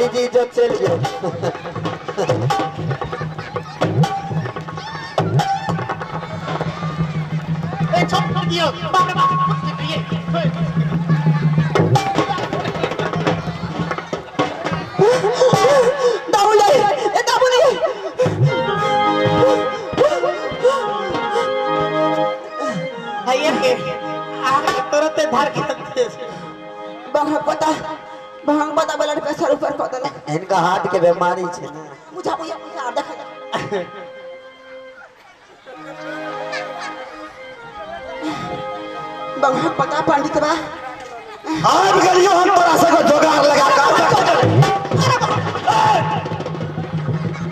पंडित जी इज्जत चलि गेल। ए छोड़ दियो बाप रे बाप। दाबुले ए दाबुले हैया के आगे तुरंत धार के बहंग पता ब्लड प्रेशर ऊपर क देलक। इनका हार्ट के बीमारी छै ना। बुझा बुझा बुझा देख बहंग पता पंडित बा आब गेलियो हम तोरा सबके जोगाड़ लगा के।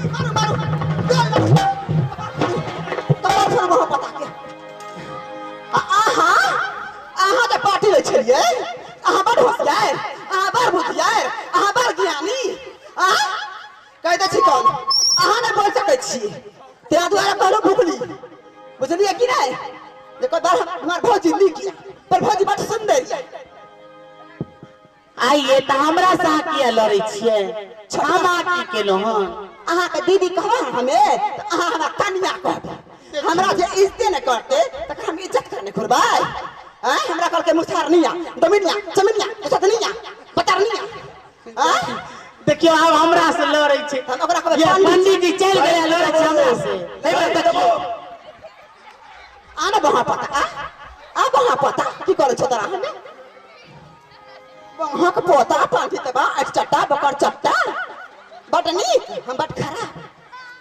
मारू मारू तोरा छोड़ बहंग पता के आहा आहा जे पार्टी लै छलियै अहाँ बड़ होशियार अहाँ बड़ बुधियार अहाँ बड़ ज्ञानी अहाँ कहि दै छी कौन अहाँ नहि बोल सकै छी तेरा दुआरे कहलहुँ भुखली बुझलियै कि नहि। देखो बड़ हमर भौजी नीक यऽ पर भौजी बड़ सुन्दर यऽ। आइए तऽ हमरा से अहाँ किया लड़ै छियै? हम अहाँ की केलहुँ हन? अहाँके दीदी कहबै हमे तऽ अहाँ हमरा कनिया कहबै। हमरा जे इज्जते नहि करतै तकर हम इज्जत करने घुरबै। आँय हमरा कहलकै मुसहरनिया डोमिनिया चमिनिया सतनिया पतरनिया। आँय देखियौ आब हमरा से लड़ै छै। हम ओकरा कहबै पंडित जी चलि गेलै लड़ै छै हमरा से। देखियौ आ ने बहा पता आ बहा पता की करै छौ तोरा हमे बहाक पोता पंडित बा एक चट्टा बकर चट्टा बड नीक हम बड खराब।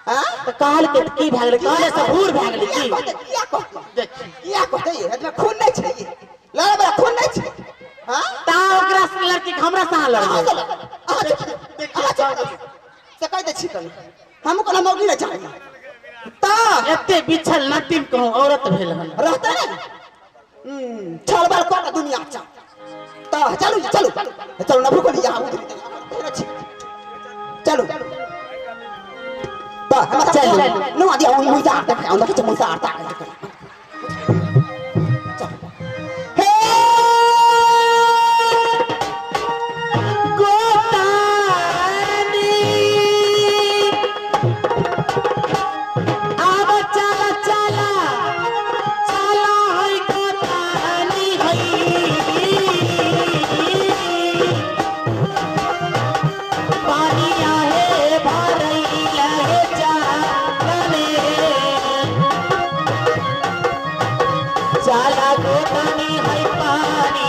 आँ तऽ कहलकै तऽ की भए गेलै? कहले से भूर भए गेलै की? किया कहतै किया कहतै एहिमे खून नहि छै लड़ै बला खून नहि छै। हाँ ता ओकरा से लड़की हमरा से अहाँ लड़बै। अहाँ देखियौ से कहि दै छी कनी हमहूँ कोनो मौगी नहि चाही तऽ एते बिछल नटीम कहूँ औरत भेल हन रहतै ने छल बल कऽ दुनिया चा तऽ चलू चलू चलू ना भूखली यहाँ उधरी चलू तऽ हमरा चलू। नुआ दिया मुसा आरता खाओ देखै छै मुसा आरता हे गोतानी आब चला चला चला है गोतानी है पानी आहे भरैला हे चालने चला गोतानी है पानी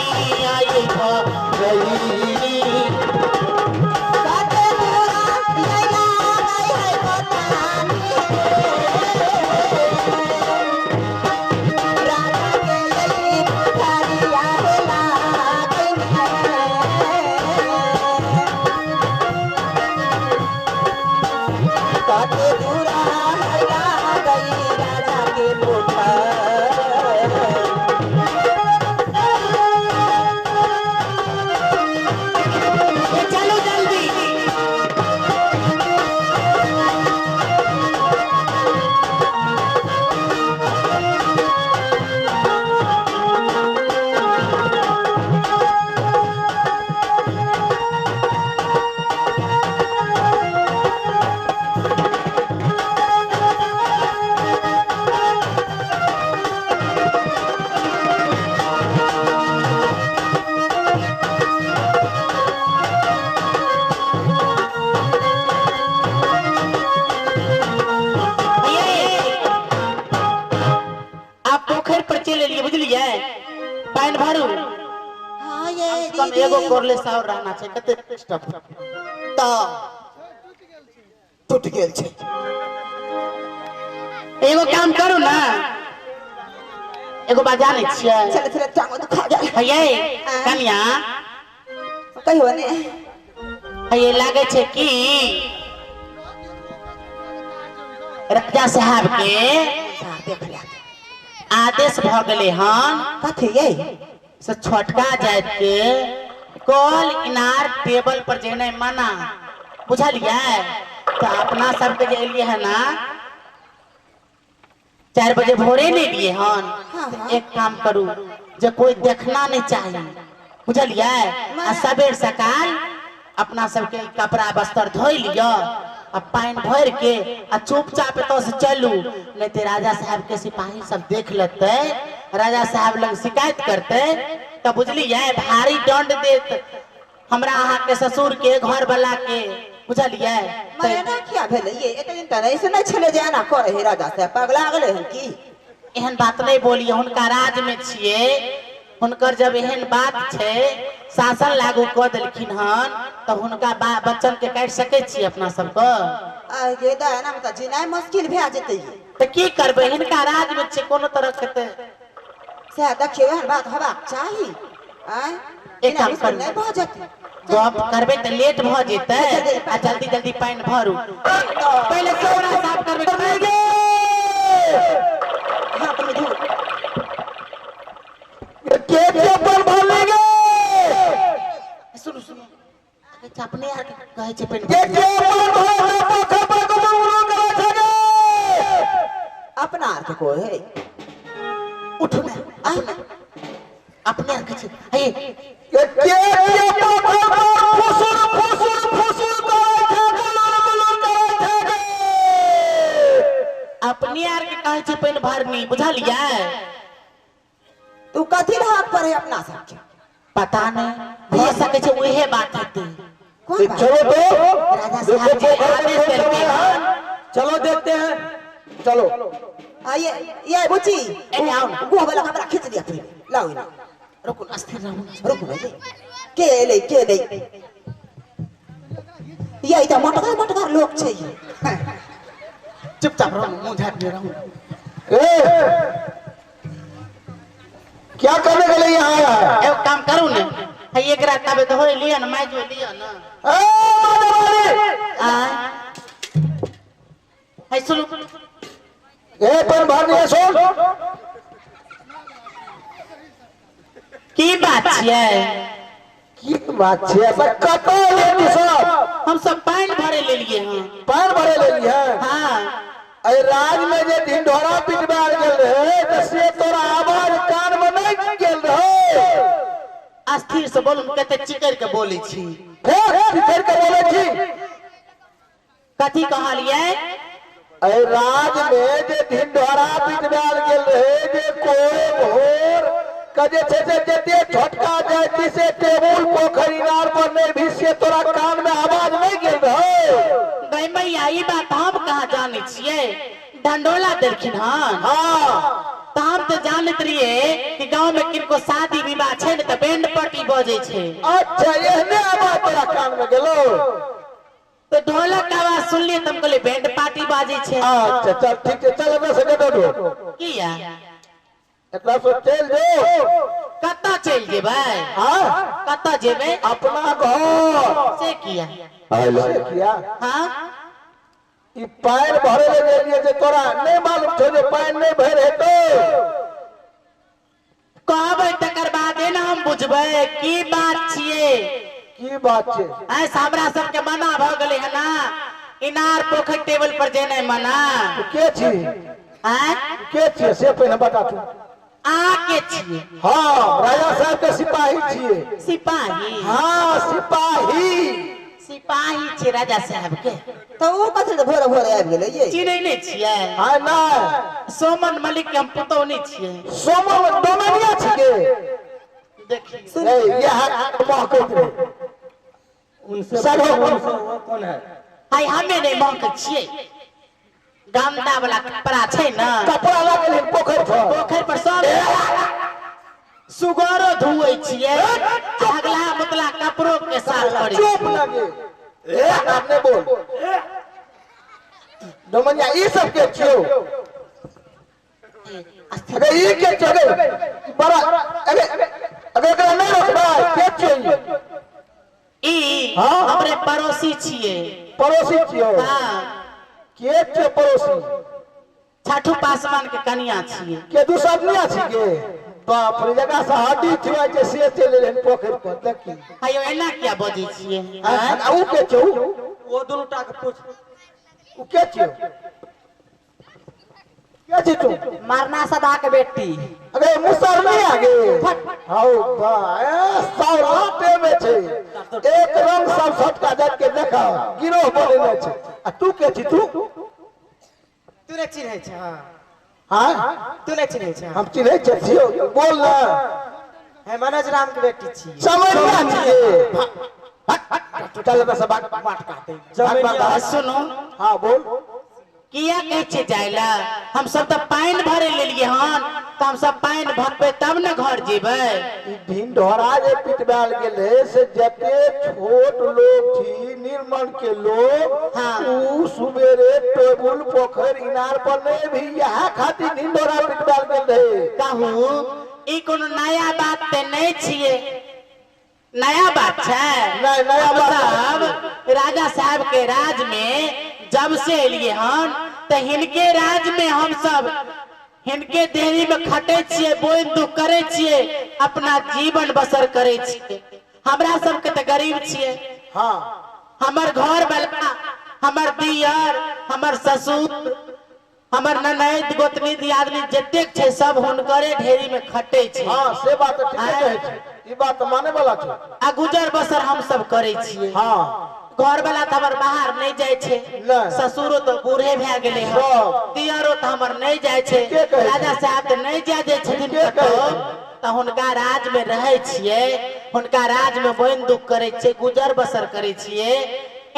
आई भरैली काटे मोरा लैला गई है गोतानी राधा के लई पुकारिया हे लागई काटे दूरा हैला गई राजा के पुकार। ए चलो जल्दी। आप पोखर पर चलि एलियै बुझलियै पानि भरू। हाँ ये कम एगो कोरले साउर रहना छै कते स्टफ तऽ टूटि गेल छै। एगो काम करू ना एगो बाजा नै छियै। चले चले टांगो दुखा गेल। हैयै कनिया कहियो ने हैयै लागै छै कि राजा साहब के देख लिया आदेश भ गेलै हन कथी ये से छोटका जाति के कल इनार टेबल पर जेनाइ मना बुझलियै। तो अपना सबके जे एलियै है ना 4 बजे भोरे नहीं एलियै हन। एक काम करू जे कोई देखना नहीं चाहिए बुझलियै। आ सबेर सकाल अपना सबके कपड़ा बस्तर धोइ लिअ आ पानि भरि के आ चुपचाप एतऽ से चलू, नहीं तो राजा साहब के सिपाही सब देख लेते, राजा साहब लग शिकायत करते तो बुझलियै भारी दंड देत हमरा अहाँ के ससुर के घर वाला के, बुझलियै? मने किया भेलै ये एते दिन त नहीं सुनै छलै जे एना करे हे राजा साहब, पगला गेलै हन की? एहन बात नहीं बोलिए, हुनका राज में छियै, हुनकर जब एहन बात छै शासन लागू कऽ देलखिन हन तऽ हुनका बच्चन के काटि सकै छियै अपना सबके? आ गे दा एना में त जीनाइ मुश्किल भए जेतै। तऽ की करबै, हिनका राज में छै कोनो तरह के तऽ सएह देखियौ एहन बात हेबाक चाही। आँय एक काम करू, नहि भऽ जेतै, गप करबै तऽ लेट भऽ जेतै आ जल्दी जल्दी पानि भरू, पहिले कपड़ा साफ करबै। हाथ में धो के के पर भरले गे। सुनू सुनू, अच्छा अपने यार कहै छै पानि के के पर भरले पोखर पर गुबुरु करै छै गे। अपना आर के कोइ है? उठू ने, अपने आर के छै। हे के के पोखर पर फुसुर फुसुर फुसुर करै छै, गुलुर गुलुर करै छै गे। अपने आर के कहै छै पानि भरनी, बुझलियै? तू कथी हाथ पर है अपना सबके? पता नहीं, भऽ सकै छै उहे बात हेतै। कोन बात? चलो तो राजा साहब जी आदेश देलखिन हन। चलो देखते हैं, चलो। आ ये बुच्ची एने आओ ना। गोह वाला कपड़ा खींच दिया फिर लाओ इने। रुकू ना, स्थिर रहू ना। रुकू ना, के एलै के एलै? ये तऽ मोटगर मोटगर लोक छै। चुपचाप रहू, मुंह झाँपने रहू। ए क्या करने के लिए यहाँ आया है? एगो काम करू ने, है एकरा तबे धोइ लिअ ने, माइजो लिअ ने। ए माधवारी आ है सुनू, ए पर भरनी है सुन। की बात छियै? की बात छियै? ऐसा कतऽ लेली सब? हम सब पानि भरे लेलियै हन। पानि भरे लेली हन? हाँ। अरे राज में जे ढिंढोरा पिटबा गेल रहे तऽ से तोरा आवाज कान में नहीं गेल रहे। अस्थिर से बोलू, कते चिकर के बोलै छी। फेर चिकर के बोलै छी? कथी कहलियै? अरे राज में जे ढिंढोरा पिटबा गेल रहे जे कोई भोर कजे छै से जते झटका जाय से टेबुल पोखरि इनार पर नहीं भी से तोरा कान में आवाज नहीं गेल रहे। गै मैया ई बात हम कहाँ जानै छियै? ढंडोला देलखिन हन। हाँ। तऽ हम तऽ जानैत रहियै कि गाँव में किनको शादी विवाह छै ने तऽ बैंड पार्टी बजै छै। अच्छा एहने आवाज तोरा कान में गेलो? तो ढोलक के आवाज सुनलियै तऽ हम कहलियै बैंड पार्टी बाजै छै। अच्छा चल ठीक छै, चल अपना सके दो। किया? एकरा से चलि जो। कतऽ चलि जेबै? हाँ? कतऽ जेबै? अपना घर। से किया? से किया? हाँ? ई पानि भरे ले गेलियै जे तोरा नहीं मालूम छौ जे पानि नहीं भरि हेतौ। कहबै तकर बादे ने हम बुझबै की बात छियै। की बात छै? ऐसा हमरा सबके मना भऽ गेलै हन ना, इनार पोखरि टेबल पर जेनाइ मना। के छी? आँय? के छियै से पहिने बता तू। अहाँ के छियै? हाँ, राजा साहब के सिपाही छियै। सिपाही? हाँ सिपाही। सिपाही छियै राजा साहब के। तऽ ओ कथी लए भोरे भोरे आबि गेलै ये? चिन्है नहि छियै? हाँ नहि। सोमन मलिक के हम पुतोहु नहि छियै। सोमन डोमनिया छियै। देखियौ। ए यह महकैत रहे। उनसे सब वो कौन है? हाय हमे नहि महकै छियै। गंदा वाला कपड़ा छै ना, कपड़ा लागल है पोखरि पर। पोखरि पर सब सुगरो धोइ छियै, अगला मुतला कपड़ो के साफ करै। चुप लगे, आपने बोल। डोमनिया ई सब के छियौ? अरे ई के छियौ बड़ा? अरे अरे एकरा नहीं रोकबै के छियौ ई? हाँ? हमरे पड़ोसी छियै। पड़ोसी छियौ? हाँ। के छियौ पड़ोसी? छठू पासवान के कनिया छियै। के दूसरनिया छियै? बाप रे, जकरा से हड्डी छुआइ छै से चलि एलै हन पोखरि पर। देखी आयो एना किया बजै छियै? आ उ के छियौ? वो दुनू टा के पूछ। उ के छियौ? के छी तू? मरना सदा के बेटी। अरे मुसर नहीं आगे। हाउ बा ए सौराटे में छै। तब तो एक रंग सब छोटका जात के देखा गिरोह बनेने छै। आ तू के छी? तू तू नहि चिन्है छ? हाँ। हाँ, तू नहि चिन्है छ? हम चिन्है छियौ, बोल ना। हे मनोज राम के बेटी छी। समझिया छियै। चल बस भाग। बाट कहते। भाग। सुनू। हाँ बोल। किया कहै छै जाय ला? हम सब तऽ पानि भरे लेलियै हन, तऽ हम सब पानि भरबै तब ने घर जेबै। ई ढिंढोरा जे पिटवायल गेल है से जते छोट लोग छी, निर्मल के लोग, हाँ। ऊ सुबेरे टेबुल पोखर इनार पर नहीं भी यहाँ खातिर ढिंढोरा पिटवायल गेल रहे। कहू, ई कोनो नया बात ते नहीं छियै? नया बात छै? नहीं, नया हम बात सब राजा साहब के राज में जब से एलिए हन त हिनके राज में हम सब हिनके देहरी में खटे छियै, बोइन दुख करे छियै, अपना जीवन बसर करे छियै। हमरा सबके तऽ गरीब छियै। हाँ। हमर घर वाला, हमर दियर, हमर ससुर, हमर ननैद, गोतनी, दियादनी जतेक छै सब हुनकरे ढेरी में खटे छै। हाँ, से बात तऽ ठीके कहै छै, ई बात तऽ माने वाला छै। आ गुजर बसर हम सब करे छियै। हाँ। घर वाला तऽ हमर बाहर नहीं जाइ छै। नहि। ससुरो तऽ बूढ़े भए गेलै हन। सब। दियरो तऽ हमर नहीं जाइ छै। ठीके कहै छै। राजा साहब तऽ नहीं जाय दै छथिन ठीके कहै कतौ। छै। तऽ हुनका राज में रहै छियै, हुनका राज में बोइन दुख करै छियै, गुजर बसर करै छियै।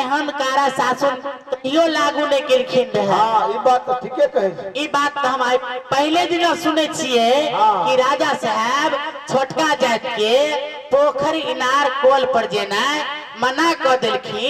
एहन कारा शासन कहियो लागू नहीं केलखिन रहे। हाँ, ई बात तऽ ठीके कहै छै। ई बात तऽ हम आइ पहिले दिना सुनै छियै हाँ। कि राजा साहब छोटका जाति के पोखरि इनार कोल पर जेनाइ मना कऽ देलखिन।